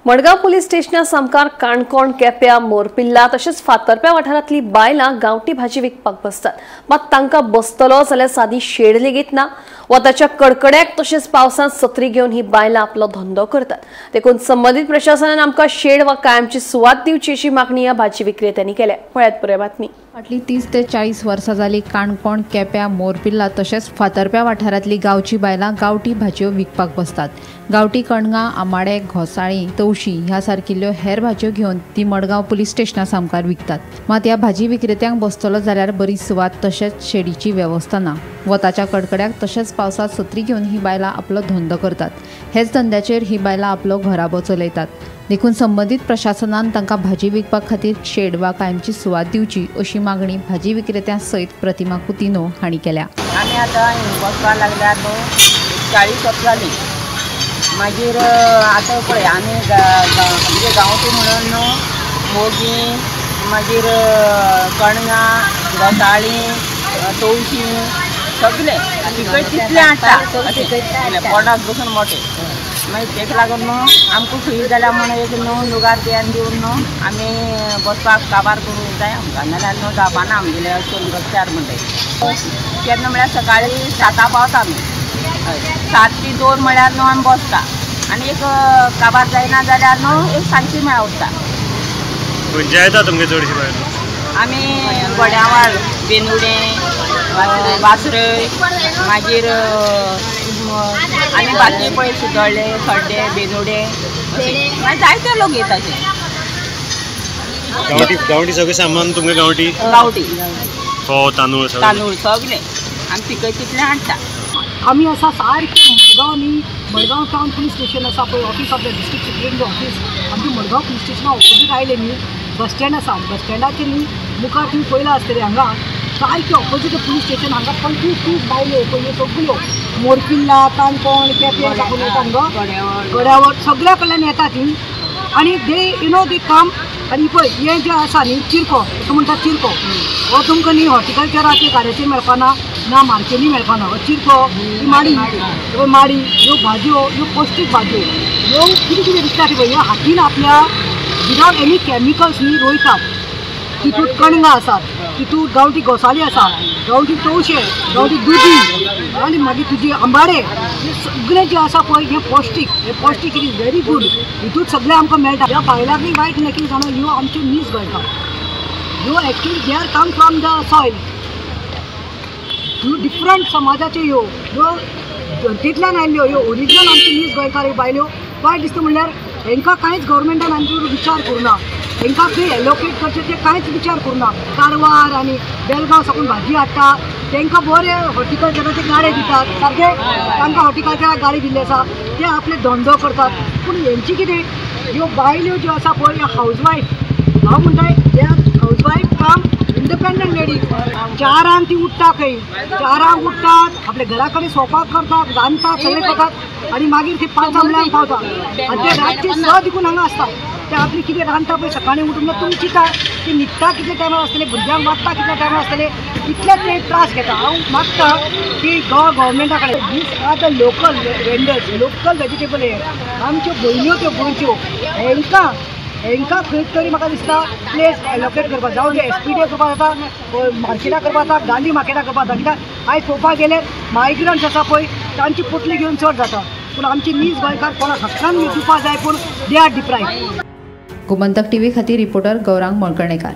Madgaon police स्टेशना सामकार काणकोण, केप्या, मोरपिल्ला तशेंच फातर्प्या वाठारांतली बायलां गांवठी भाजी विकपाक बसतात. मात तांकां बसतलो जाल्यार सादी शेड लेगीत ना. वताच्या कडकड्याक तशेंच पावसांत सत्री घेवन ही बायलां आपलो धंदो करतात. देखून संबंदीत प्रशासनान आमकां शेड वा कायमची सुवात दिवची अशी मागणी ह्या भाजी विक्रेत्यांनी केल्या. पळयात पुराय बातमी. फाटलीं 30 ते 40 वर्सां जाली काणकोण, केप्या, मोरपिल्ला तशेंच फातर्प्या वाठारांतली गांवची बायलां गांवठी भाजयो विकपाक बसतात. गांवठी कणगां, आमाडे, घोसाळीं, तवशी ह्या सारकिल्ल्यो हेर भाजयो घेवन ती मडगांव पुलीस स्टेशना सामकार विकतात. मात ह्या भाजी विक्रेत्यांक बसतलो जाल्यार बरी सुवात तशेंच शेडीची वेवस्था ना. वताच्या कडकड्याक तशेंच पावसांत सत्री घेवन ही बायलां आपलो धंदो करतात. हेच धंद्याचेर ही बायलां आपलो घराबो चलयतात. देखून संबंदीत प्रशासनान तांकां भाजी विकपा खातीर शेड वा कायमची सुवात दिवची अशी मागणी भाजी विक्रेत्यां सयत प्रतिमा कुतिनो हांणी केल्या. आमी आतां बसपाक लागल्यार 40 वर्सां जालीं. मागीर आतां पळय आमी म्हणजे गांवठी म्हणून न्हू मोगी, मागीर कणगां, घोसाळीं, तवशीं सगळें पिकयत तितलें हाडटा, पोटाक बसून मोठे. मागीर तेका लागून न्हू आमकां खंय जाल्यार म्हूण एक न्हू लुगार तेन दिवन न्हू आमी बसपाक काबार करूंक जाय आमकां, नाल्यार न्हू जावपाना आमगेलें अशें करून रस्त्यार म्हणटाय. केन्ना म्हळ्यार सकाळीं 7 पावता आमी, 7 ते 2 म्हळ्यार न्हू आमी बसता आनी एक काबार जायना जाल्यार न्हू एक सांजची म्हळ्यार उरता. खंयचे येता तुमगे चडशी बायलां? आमी गोड्यावाल, बेनुडें, वासरय, मागीर आनी बाकी पळय सुदळ्ळे, खड्डे, बेनुडे, मागीर जायते लोक येता. गांवठी गांवठी सगळें सामान तुमगे गांवठी? गांवठी फोव, तांदूळ, तांदूळ सगळें आमी पिकयत तितलें हाडटा. आमी आसा सारकें मडगांव न्ही, मडगांव टावन पुलीस स्टेशन आसा पळय, office of the district superintendent office. आमची मडगांव पुलीस स्टेशना ऑपोजीट आयलें न्ही, बस स्टँड आसा. बस स्टँडाचेर न्ही मुखार तुमी पळयलां आसतलें, हांगा सारकें ऑपोजीट पुलीस स्टेशन. हांगा 25-30 बायलो पळय सगळ्यो मोरपिल्ला, काणकोण, केपें साकून येता हांगा, गड्यावर सगळ्या कडल्यान येता ती. आनी they you know they काम. आनी पळय हें जें आसा न्ही चिरको, तो म्हणटा चिरको, हो तुमकां न्ही हॉर्टिकल्चराचे गाड्याचेर मेळपाना ना, मार्केटी मेळपाना. हो चिरको, ही माडी, माडी ह्यो भाजयो, ह्यो पौश्टीक भाजयो, ह्यो कितें कितें दिसता ती पळय, ह्यो हातीन आपल्या विदावट एनी कॅमिकल्स न्ही रोयतात. तितूंत कणगां आसात, तितूंत गांवठी घोसाळी आसा, गांवठी तवशे, गांवठी दुदी आनी मागीर तुजी आंबाडे, हे सगळें जें आसा पळय हें पौश्टीक, हें पौश्टीक, it is very good. हितूंत सगळें आमकां मेळटा. ह्या बायलांकूय वायट न्ही, कितें जाणा, ह्यो आमच्यो नीज गोंयकार, ह्यो actually they are come from the soil. ह्यो डिफरंट समाजाच्यो ह्यो ह्यो धर्तींतल्यान आयल्ल्यो, ह्यो ओरिजिनल आमच्यो नीज गोंयकार ह्यो बायल्यो. वायट दिसता म्हणल्यार हेंकां कांयच गव्हर्मेंटान आमचेर विचार करुना, हेंकां खंय एलोकेट करचें तें कांयच विचार करुना. कारवार आनी बेलगांव साकून भाजी हाडटा, तांकां बरें हॉर्टिकल्चराचे गाडे दितात, सारकें तांकां हॉर्टिकल्चराक गाडी दिल्ली आसा, ते आपले धंदो करतात. पूण हेंची कितें ह्यो बायल्यो ज्यो आसा पळय, ह्यो हावजवायफ, हांव म्हणटा ह्या हावजवायफ काम इंडिपेंडंट लेडीज. 4 ती उठ्ठा, खंय 4 उठ्ठात, आपल्या घरा कडेन स्वयंपाक करतात, रांदतात, सगळें करतात आनी मागीर ती 5 म्हणल्यार पावता आनी ते रातचे 6 देखून हांगा आसता. ते आपली कितें रांदता पळय सकाळीं उठून तुमी चिंता ती न्हिदता कितल्या टायमार आसतले, भुरग्यांक वाडटा कितल्या टायमार आसतले, इतले ते त्रास घेता. हांव मागता की गोवा गव्हर्मेंटा कडेन these are the local vendors, local vegetable हे आमच्यो भयण्यो त्यो गोंयच्यो, हेंकां हेंकां खंय तरी म्हाका दिसता प्लेस एलोकेट करपाक जावं, जे SPD करपाक जाता, मार्केटाक करपाक जाता, गांधी मार्केटाक करपाक जाता. कित्याक आयज पळोवपाक गेल्यार मायग्रंट्स आसा पळय तांची पोटली घेवन चड जाता, पूण आमची नीज गोंयकार कोणाक हक्कान दिवपाक जाय, पूण they are deprive. Gomantak TV खातीर रिपोर्टर गौरांग मळकर्णेकार.